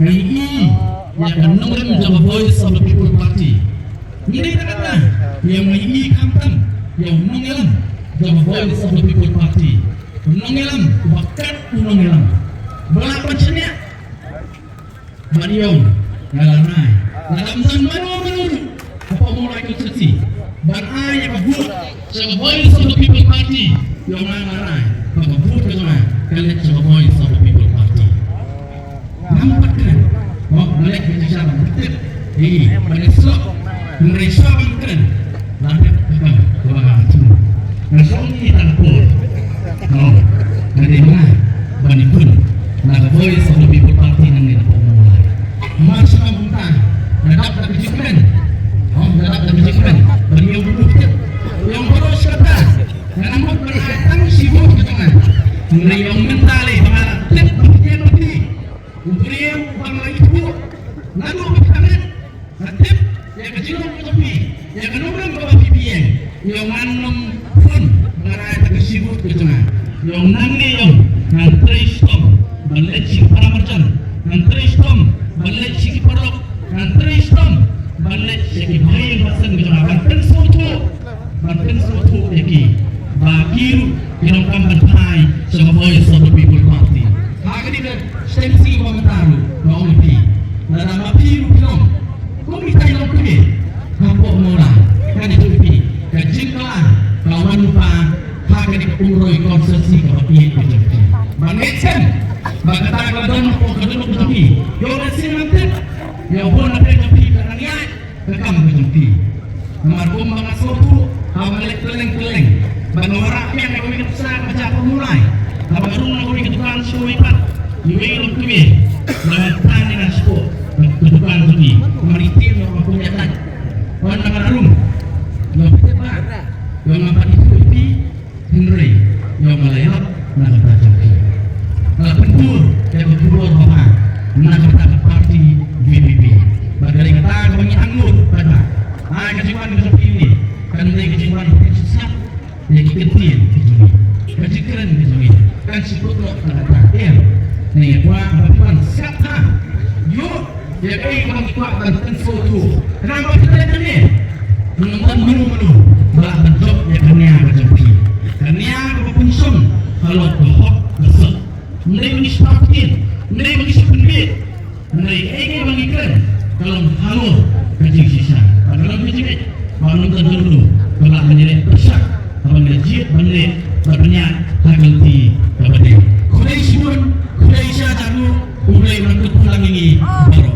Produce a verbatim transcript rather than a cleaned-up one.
Ngi ïohi ïa ka nongrim jong ka Voice of the People Party. Ngi dei tang kata, ïa ngi ïohi khamtam ïa u nongïalam jong ka Voice of the People Party. U nongïalam uba kat u nongïalam. Ba lah ban shaniah ban ïong, nga la rai. Nga la ym don mano mano ruh hapoh Mawlai constituency ban ai ïa ka vote sha ka Voice of the People Party. Ïong, nga la rai ba ka vote ka jong nga ka leit sha ka Voice of the People Party. Ngam pat kren. Mo, nga leit ka jingshisha ban tip ïa ngi, ban ïasyllok. Hynrei shuwa ban kren, la dep ka kam kaba nga ïathuh. Nga shong ïa ka por. Mo, nga dei ma nga ban ïakhun na ka Voice of the People Party nangne na Mawlai. Mar sha kumta, nga dap da ka jingkmen. Mo, nga dap da ka jingkmen ban ïa u tip. Ïong, baroh shi katta ngan mut ban ai tang shi vote ka jong nga. Hynrei ïong, mynta lei ba nga la tip ba phi, u briew uba nga la ithuh naduh ba phi la met. Nga tip ïa ka jinglong ka jong phi, ïa ka nongrim kaba phi ïeng. Ïong, ngan ym phone ban ai tang shi vote ka jong nga. Ïong, nangne ïong, ngan trei shitom ban leit sha ki para marjan, ngan trei shitom ban leit sha ki paralok, ngan trei shitom ban leit sha ki bahaïing bahaseng ka jong nga, ban pynsngewthuh, ban pynsngewthuh ïa ki ba ki ruh ki donkam ban phai sha ka Voice of the People Party. Ha kane ka constituency ba mynta ruh, nga ong ïa phi, lada ma phi ruh phi long kum itai longkmie hapoh Mawlai, ngan ïathuh ïa phi, ka jingkylla ka wan lypa ha kane ka Umroi constituency kaba ïeit ka jong phi. Ban ngeit skhem ba kata ka la don hapoh ka dohnud ka jong phi. Ïoh, lehse ngam tip, ïoh, bun na pdeng jong phi ka nang ïaid ka kam ka jong phi. Namar kumba nga sngewthuh haba nga leit kylleng kylleng, ba nga wanrah biang ïa kawei ka nuksa kaba jia hapoh Mawlai, haba nga rung na kawei ka dukan sha kawei pat, iwei i longkmie ba nga tang ïa nga shapoh ka dukan jong i, namar i tieng ïa nga kum ïa ka. Wan, nga la rung, ïa phi tip ba ïa nga pat i tip ïa phi. Hynrei ïong, nga la ïap na ka bynta jong phi. Nga la pynbor ïa ka khubor ba bha na ka bynta ka party V P P. Bad ka dei kata kaba ngi angnud bad ba ai ka jingwan ka jong phi ne kan dei ka jingwan ba phin sngap ïa ki kyntien ki jong ngi, ka jingkren ki jong ngi. Kan shu kut noh na ka bynta em, ne ïa kwah ba phi wan sngap ha ïoh ïa kaei kaba ngi kwah ban pynsngewthuh. Khnang ba phi leh hangne, ngam don mano mano ba lah ban jop ïa ka nia ka jong phi. Ka nia kaba pynshong halor ka hok ka sot. Ym dei ba ngi shu pynbieit, ym dei ba ngi shu pynbieit. Hynrei kaei kaei ba ngi kren ka long halor ka jingshisha. Bad ka long ka jingngeit ba ngam don mano mano ba lah ban ïaleh pyrshah haba ngi la jied ban leh bad ban ïaid ha ka lynti kaba dei. Khublei shibun, khublei shihajar nguh. Khublei ban kyrkhu lang ïa ngi baroh.